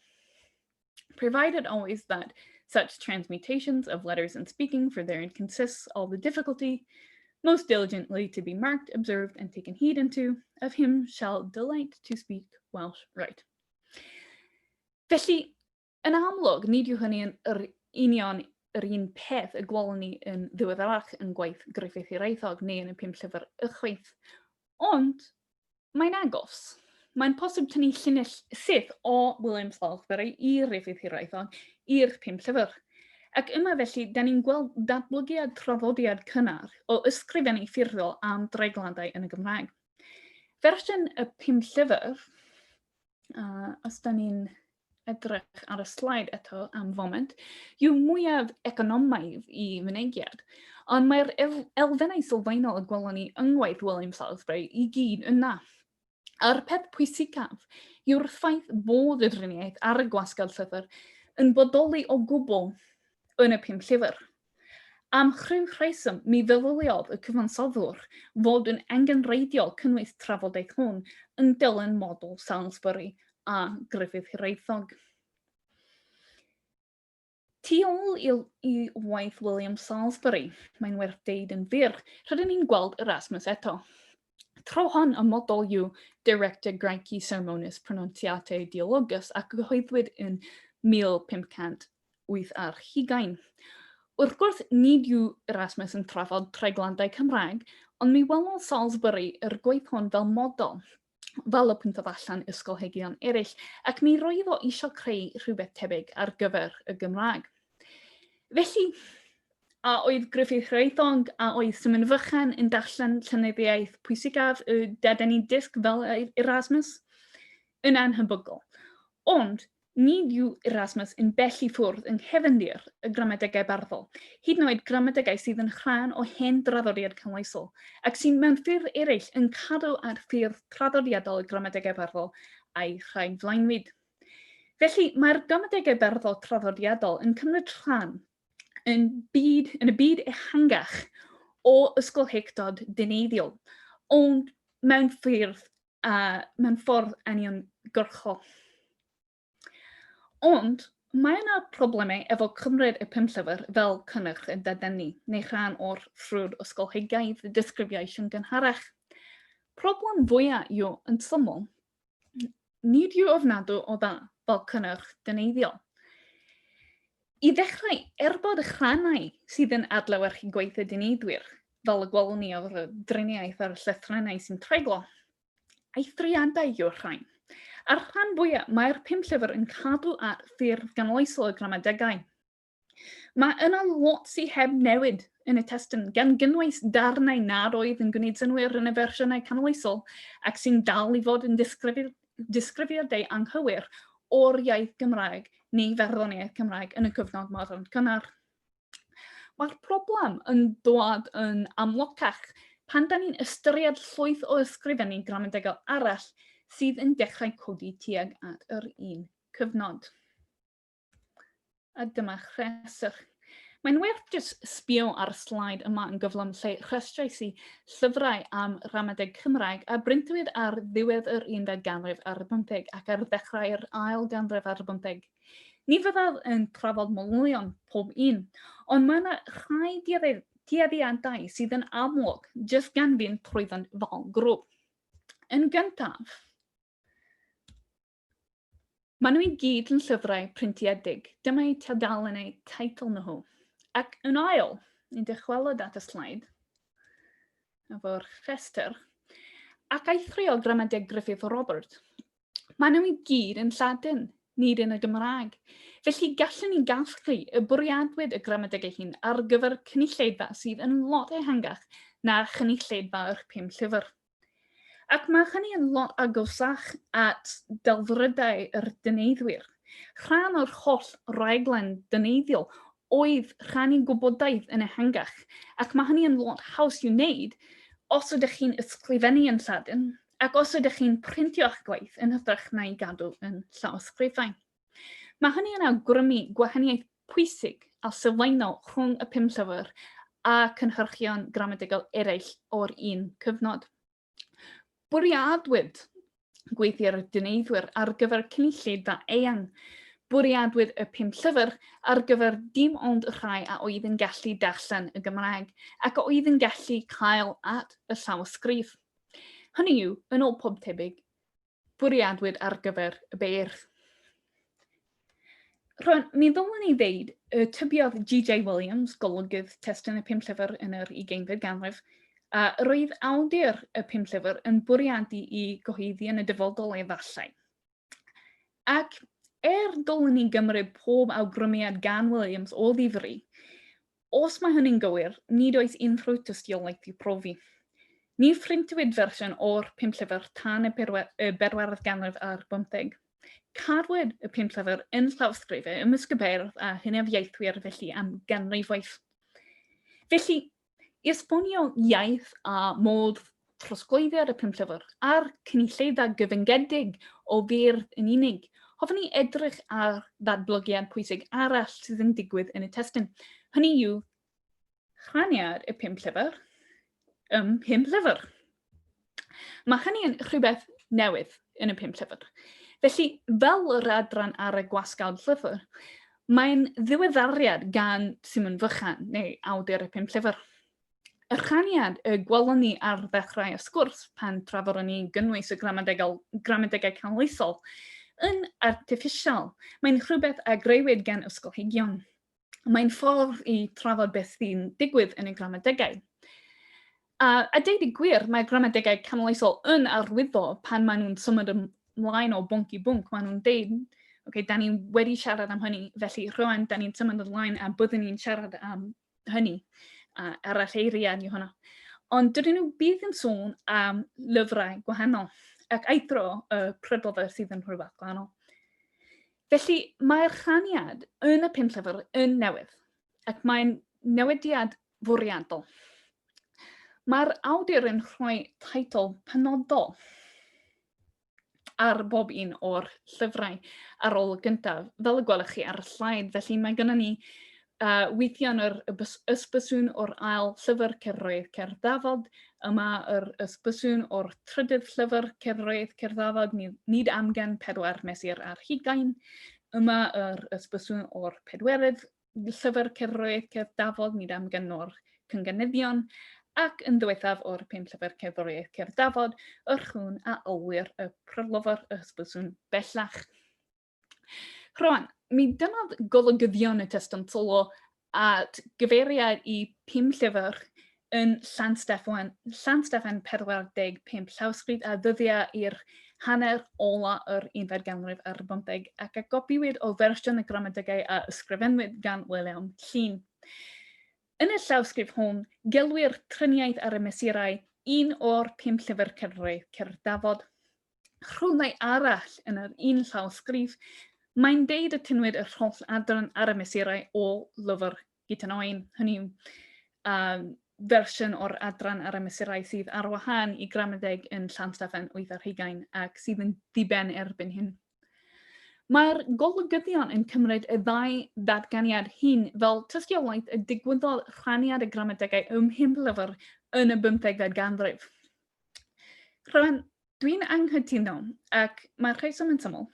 Provided always that such transmutations of letters in speaking, for therein consists all the difficulty, most diligently to be marked, observed, and taken heed unto, of him shall delight to speak Welsh right. Felly, yn amlwg, nid yw hynny yn yr union yr un peth y gwelwn ni yn ddiweddarach yn gwaith Griffith Hiraethog neu yn y pum llyfr ychwaith. Ond Mae'n agos. Mae'n posib tynnu llinell syth o William Salisbury i Ruffydd Hiraethog i'r pum llyfr. Ac yma felly, da ni'n gweld datblygiad traddodiad cynnar o ysgrifennu ffurfiol am dreigladau yn y Gymraeg. Fersiwn y pum llyfr, os da ni'n edrych ar y sleid eto am foment, yw mwyaf economaidd i fynegiad. Ond mae'r elfennau sylfaenol y gwelwn ni yng ngwaith William Salisbury i gyd yna. A'r peth pwysicaf yw'r ffaith bod y driniaeth ar y gwasgad llythyr yn bodoli o gwbl yn y pum llyfr. Am rhyw rheswm, mi feddyliodd y cyfansoddwr fod yn angenrheidiol cynnwys trafodaeth hwn yn dilyn model Salisbury a Gruffydd Hiraethog. Tu ôl i, i waith William Salisbury, mae'n werth deud yn fyr, rydyn ni'n gweld Erasmus eto. Tro hon y model yw De Recta Graeci Sermonis Pronunciate Dialogus a gyhoeddwyd yn 1500 8 ar. Wrth gwrs, nid yw Erasmus yn trafod treigladau Cymraeg, ond mi welodd Salisbury yr gwaith hwn fel model, fel y pwyntodd allan ysgolheigion eraill, ac mi roedd o eisiau creu rhywbeth tebyg ar gyfer y Gymraeg. Felly, a oedd Gruffydd Hiraethog, a oedd Simon Fychan yn darllen llenyddiaeth pwysicaf y Dadeni Disg fel Erasmus? Yn anhebygol. Ond, Nid yw Erasmus yn bell i ffwrdd yng nghefndir y gramadegau barddol, hyd yn oed gramadegau sydd yn rhan o hen draddodiad canoloesol, ac sy'n mewn ffyrdd eraill yn cadw at ffyrdd traddodiadol y gramadegau barddol a'i rhagflaenwyd. Felly, mae'r gramadegau barddol traddodiadol yn cymryd rhan yn, byd, yn y byd ehangach o ysgolheictod dyneiddiol, ond mewn ffyrdd a mewn ffordd uniongyrchol. Ond mae yna problemau efo cymryd y pumllyfr fel cynnyrch y dadeni, neu rhan o'r ffrwd ysgolheigaidd disgrifiais yn gynharach. Problem fwyaf yw, yn syml, nid yw ofnadw o dda fel cynnyrch dyneiddiol. I ddechrau, er bod y rhannau sydd yn adlewyrchu gwaith y dyneiddwyr, fel y gwelwn ni o'r driniaeth a'r llythrennau sy'n treiglo, Eithriadau yw'r rhain. A'r rhan fwyaf, mae'r pumllyfr yn cadw at ffurf ganoloesol y gramadegau. Mae yna lot sydd heb newid yn y testun, gan gynnwys darnau nad oedd yn gwneud synnwyr yn y fersiynau canoloesol ac sy'n dal i fod yn disgrifiadau anghywir o'r iaith Gymraeg neu farddoniaeth Cymraeg yn y cyfnod modern cynnar. Mae'r problem yn dod yn amlocach pan da ni'n ystyried llwyth o ysgrifennu gramadegol arall sydd yn dechrau codi tuag at yr un cyfnod. A dyma rhestr. Mae'n werth jyst sbio ar y slaid yma yn gyflym lle rhestrais i llyfrau am ramadeg Cymraeg a brintiwyd ar ddiwedd yr unfed ganrif ar bymtheg ac ar ddechrau'r ail ganrif ar bymtheg. Ni fyddaf yn trafod manylion pob un, ond mae yna rhai tueddiadau sydd yn amlwg jyst gan fynd trwyddynt fel grŵp. Yn gyntaf, maen nhw i gyd yn llyfrau printiedig. Dyma eu tudalennau teitl nhw. Ac yn ail, ni'n dychwelyd at y sleid efo'r rhestr, ac eithrio gramadeg Griffith Robert. Maen nhw i gyd yn Lladin, nid yn y Gymraeg. Felly gallwn ni gasglu y bwriadwyd y gramadegau hyn ar gyfer cynulleidfa sydd yn lot ehangach na chynulleidfa'r pumllyfr. Ac mae hynny yn lot agosach at delfrydau yr dyneiddwyr. Rhan o'r holl raglen dyneiddiol oedd rhannu gwybodaeth yn ehangach, ac mae hynny yn lot haws i'w wneud os ydych chi'n ysgrifennu yn Lladin, Ac os ydych chi'n printio'ch gwaith yn hytrach na'i gadw yn llawysgrifau. Mae hynny yn awgrymu gwahaniaeth pwysig a sylfaenol rhwng y pumllyfr a cynhyrchion gramadegol eraill o'r un cyfnod. Bwriadwyd gweithiau'r dyneiddwyr ar gyfer cynulleidfa eang. Bwriadwyd y pumllyfr ar gyfer dim ond y rhai a oedd yn gallu darllen y Gymraeg ac a oedd yn gallu cael at y llawysgrif. Hynny yw, yn ôl pob tebyg, bwriadwyd ar gyfer y beirdd. Rwan, mi ddylwn i ddeud, y tybiodd G.J. Williams, golygydd testun y pumllyfr yn yr ugeinfed ganrif, a roedd awdur y pumllyfr yn bwriadu i gyhoeddi yn y dyfodol efallai. Ac er dylwn ni gymryd pob awgrymiad gan Williams o ddifri, os mae hynny'n gywir, nid oes unrhyw tystiolaeth i'w profi. Ni phrintiwyd fersiwn o'r pumllyfr tan y bedwaredd ganrif ar bymtheg. Cadwyd y pumllyfr yn llawysgrifau ymysg y beirdd a hynafiaethwyr felly am ganrifoedd. Felly, I esbonio iaith a modd trosglwyddiad y pumllyfr a'r cynulleidfa gyfyngedig o feirdd yn unig, hoffwn i edrych ar ddatblygiad pwysig arall sydd yn digwydd yn y testun. Hynny yw, rhaniad y pumllyfr ym mhumllyfr. Mae hynny yn rhywbeth newydd yn y pumllyfr. Felly, fel yr adran ar y gwasgawd llyfr, mae'n ddiweddariad gan Simon Fychan, neu awdur y pumllyfr. Y rhaniad y gwelwn ni ar ddechrau y sgwrs pan trafodon ni gynnwys y gramadegol, gramadegau canoloesol yn artiffisial. Mae'n rhywbeth a greuwyd gan ysgolheigion. Mae'n ffordd i trafod beth sy'n digwydd yn y gramadegau. A, a deud y gwir, mae gramadegau canoloesol yn arwyddo pan maen nhw'n symud ymlaen o bwnc i bwnc. Maen nhw'n deud, oce, okay, da ni wedi siarad am hynny, felly rwan da ni'n symud ymlaen a byddwn ni'n siarad am hynny, a arall eiriau yw hwnna. Ond dydyn nhw bydd yn sôn am lyfrau gwahanol, ac eithro y prydlyfr sydd yn rhywbeth gwahanol. Felly, mae'r rhaniad yn y pumllyfr yn newydd, ac mae'n newidiad fwriadol. Mae'r awdur yn rhoi teitl penodol ar bob un o'r llyfrau ar ôl y gyntaf, fel y gwelwch chi ar y slaid. Felly mae gennym ni Weithiau'n yr ysbyswn o'r ail llyfr cerddoriaeth cerdd dafod, yma yr ysbyswn o'r trydydd llyfr cerddoriaeth cerdd dafod, nid amgen pedwar mesur ar hugain, yma yr ysbyswn o'r pedwerydd llyfr cerddoriaeth cerdd dafod, nid amgen o'r cynganeddion, ac yn ddiwethaf o'r pum llyfr cerddoriaeth cerdd dafod, yr hwn a alwir y priflyfr ysbyswn bellach. Rwan, mi dynnodd golygyddion y testun sylw at gyfeiriad i pum llyfr yn Llansteffan, Llansteffan 45 llawysgrif a ddyddia i'r hanner ola yr unfed ganrif ar bymtheg ac a gopiwyd o fersiwn y gramadegau a ysgrifennwyd gan William Llŷn. Yn y llawysgrif hwn, gelwir triniaeth ar y mesurau un o'r pum llyfr cerddoriaeth cerdd dafod. Rhywle arall yn yr un llawysgrif, mae'n deud y tynnwyd yr holl adran ar y mesurau o lyfr Guto Oen, hynny yw, um, fersiwn o'r adran ar y mesurau sydd ar wahân i gramadeg yn Llansteffan 8 ar hugain ac sydd yn ddiben erbyn hyn. Mae'r golygyddion yn cymryd y ddau ddatganiad hyn fel tystiolaeth y digwyddodd rhaniad y gramadegau ym mhum lyfr yn y bymthegfed ganrif. Rwan, dwi'n anghytuno, ac mae'r rheswm yn syml.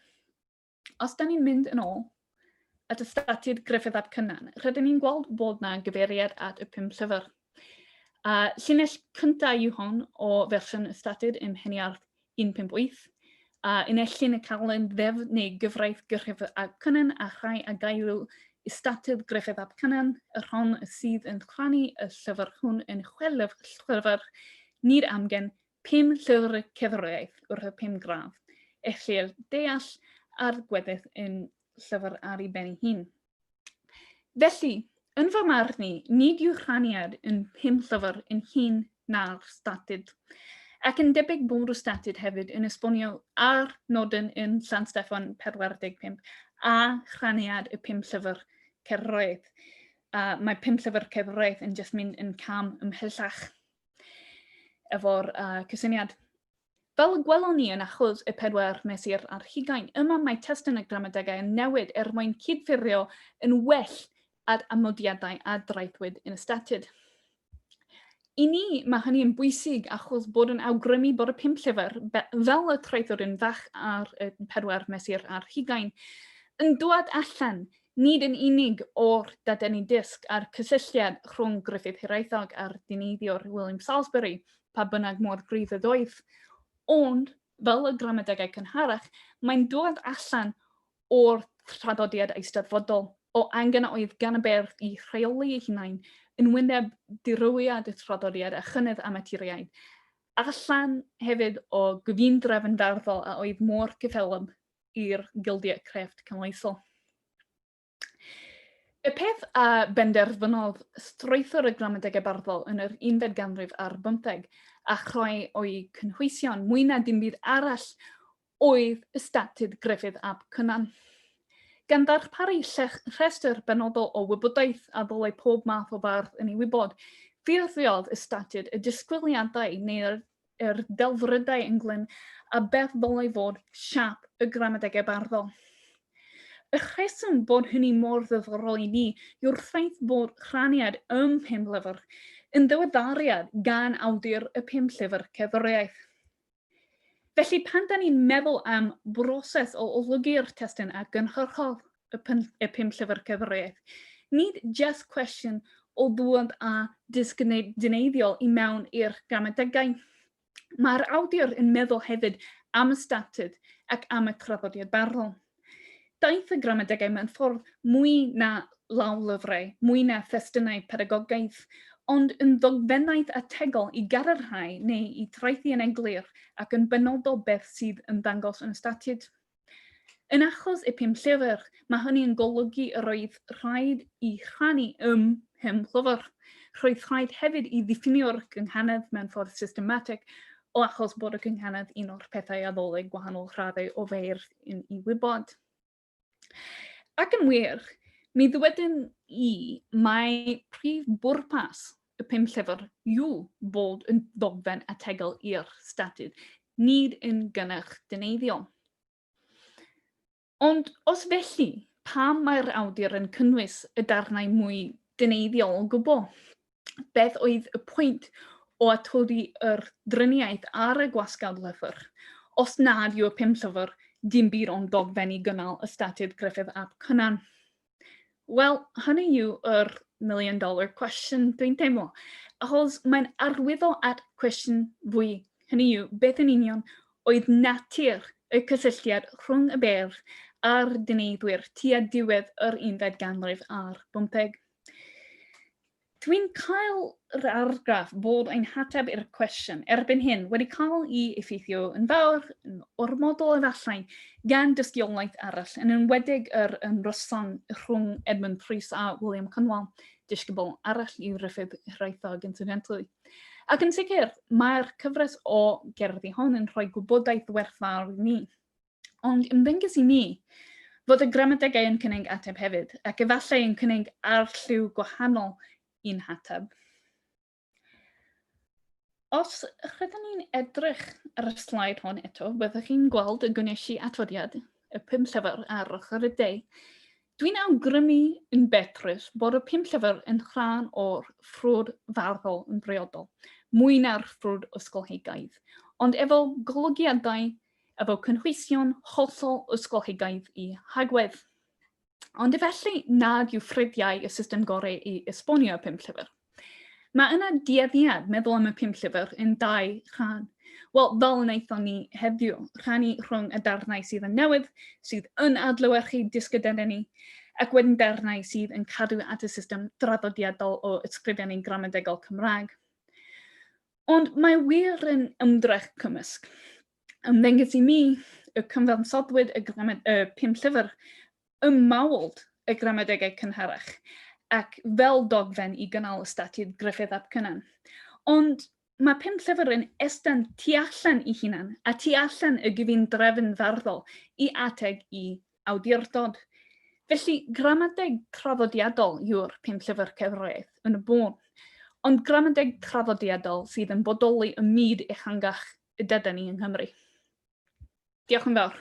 Os da ni'n mynd yn ôl at y statud Griffith ap Cynan, rydyn ni'n gweld bod na gyfeiriad at y pum llyfr. A llinell cyntaf yw hon o fersiwn y statud ym Mheniarth 158, a yn ellyn y calen ddeddf neu gyfraith Griffith ap Cynan a rhai a gael Ystatydd Griffith ap Cynan, yr hon sydd yn rhannu y llyfr hwn yn chwe llyfr, nid amgen, pum llyfr cerddoriaeth wrth y pum gradd. Ellir deall a'r gweddill yn llyfr ar ei ben ei hun. Felly, yn fy marn i, nid yw rhaniad yn pum llyfr yn hŷn na'r statud. Ac yn debyg bod y statud hefyd yn esbonio ar nodyn yn Llansteffan 45 a rhaniad y pum llyfr cerddoriaeth. A mae pum llyfr cerddoriaeth yn jyst mynd yn cam ymhellach efo'r cysyniad. Fel y gwelwn ni yn achos y pedwar mesur ar hugain, yma mae testun y gramadegau yn newid er mwyn cydffurfio yn well â'r amodiadau a draethwyd yn y statud. I ni, mae hynny yn bwysig achos bod yn awgrymu bod y pum llyfr, fel y traethwyd yn fach ar y pedwar mesur ar hugain, yn dod allan nid yn unig o'r dadeni dysg a'r cysylltiad rhwng Gruffydd Hiraethog a'r dineiddiwr William Salisbury, pa bynnag mor gryf ydoedd, ond, fel y gramadegau cynharach, mae'n dod allan o'r traddodiad eisteddfodol, o angen a oedd gan y beirdd i rheoli eu hunain yn wyneb dirywiad y traddodiad a chynnydd amaturiaid, allan hefyd o gyfundrefn farddol a oedd mor cyffelyb i'r gildiau crefft canoloesol. Y peth a benderfynodd strwythur y gramadegau barddol yn yr unfed ganrif ar bymtheg a chreu o'i cynhwysion mwy na dim byd arall oedd y statud Gruffydd ap Cynan. Gan ddarparu rhestr benodol o wybodaeth a ddylai pob math o fardd yn ei wybod, ffurfiodd y statud y disgwyliadau neu'r yr delfrydau ynglŷn â beth ddylai fod siâp y gramadegau barddol. Y rheswm bod hynny mor ddiddorol i ni yw'r ffaith bod rhaniad ym mhum llyfr yn ddiweddariad gan awdur y pum llyfr cerddoriaeth. Felly pan da ni'n meddwl am broses o olygu'r testun a gynhyrchodd y, y pum llyfr cerddoriaeth, nid just cwestiwn o ddod â dysg dyneiddiol i mewn i'r gramadegau. Mae'r awdur yn meddwl hefyd am y statud ac am y traddodiad barddol. Daeth y gramadegau mewn ffordd mwy na lawlyfrau, mwy na thestunau pedagogaidd, ond yn ddogfennaeth ategol i gadarnhau neu i traethu yn eglur ac yn benodol beth sydd yn ddangos yn y statud. Yn achos y pum llyfr, mae hynny yn golygu yr oedd rhaid i rhannu ym mhum llyfr. Roedd rhaid hefyd i ddiffinio'r gynghanedd mewn ffordd systematig, o achos bod y gynghanedd un o'r pethau a ddylai gwahanol raddau o feirdd yn ei wybod. Ac yn wir, mi ddywedwn i mai prif bwrpas y pum llyfr yw bod yn ddogfen ategol i'r statud, nid yn gynnyrch dyneiddiol. Ond os felly, Pam mae'r awdur yn cynnwys y darnau mwy dyneiddiol o gwbl? Beth oedd y pwynt o atodi yr driniaeth ar y gwasgawd lyfr, os nad yw y 5 llyfr dim byd ond dogfen i gynnal y statud Gruffudd ap Cynan? Wel, hynny yw yr million dollar question dwi'n teimlo, achos mae'n arwyddo at cwestiwn fwy, hynny yw, beth yn union oedd natur y cysylltiad rhwng y beirdd a'r dyneiddwyr tua diwedd yr unfed ganrif ar bymtheg? Dwi'n cael yr argraff bod ein hateb i'r cwestiwn erbyn hyn wedi cael ei effeithio yn fawr, yn ormodol efallai, gan dystiolaeth arall, yn enwedig yr ymryson rhwng Edmund Prys a William Cynwal, disgybl arall i Ruffydd Hiraethog incidentally. Ac yn sicr, mae'r cyfres o gerddi hon yn rhoi gwybodaeth werthfawr i ni. Ond ymddengys i mi fod y gramadegau yn cynnig ateb hefyd, ac efallai yn cynnig arlliw gwahanol i'n hateb. Os rydyn ni'n edrych ar y sleid hon eto, byddwch chi'n gweld y gwnes i atodiad y 5 llyfr ar ochr y de. Dwi'n awgrymu yn betrus bod y 5 llyfr yn rhan o'r ffrwd farddol yn briodol, mwy na'r ffrwd ysgolheigaidd, ond efo golygiadau efo cynhwysion hollol ysgolheigaidd i hagwedd. Ond efallai nad yw ffrydiau y system gorau i esbonio y 5 llyfr. Mae yna dueddiad meddwl am y 5 llyfr yn dau rhan. Wel, fel wnaethon ni heddiw, rhannu rhwng y darnau sydd yn newydd, sydd yn adlewyrchu disgwyliadau ni, ac wedyn darnau sydd yn cadw at y system draddodiadol o ysgrifennu gramadegol Cymraeg. Ond mae wir yn ymdrech cymysg. Ymddengys i mi y cyfansoddwyd y, y 5 llyfr ym mawled y gramadegau cynharach ac fel dogfen i gynnal y statud Gruffudd ap Cynan. Ond mae 5 llyfr yn estyn tu allan i hunan a tu allan y gyfundrefn farddol i ateg i awdurdod. Felly, gramadeg traddodiadol yw'r 5 llyfr cerddoriaeth yn y bôn. Ond gramadeg traddodiadol sydd yn bodoli ym myd ehangach y dydyn ni yng Nghymru. Diolch yn fawr.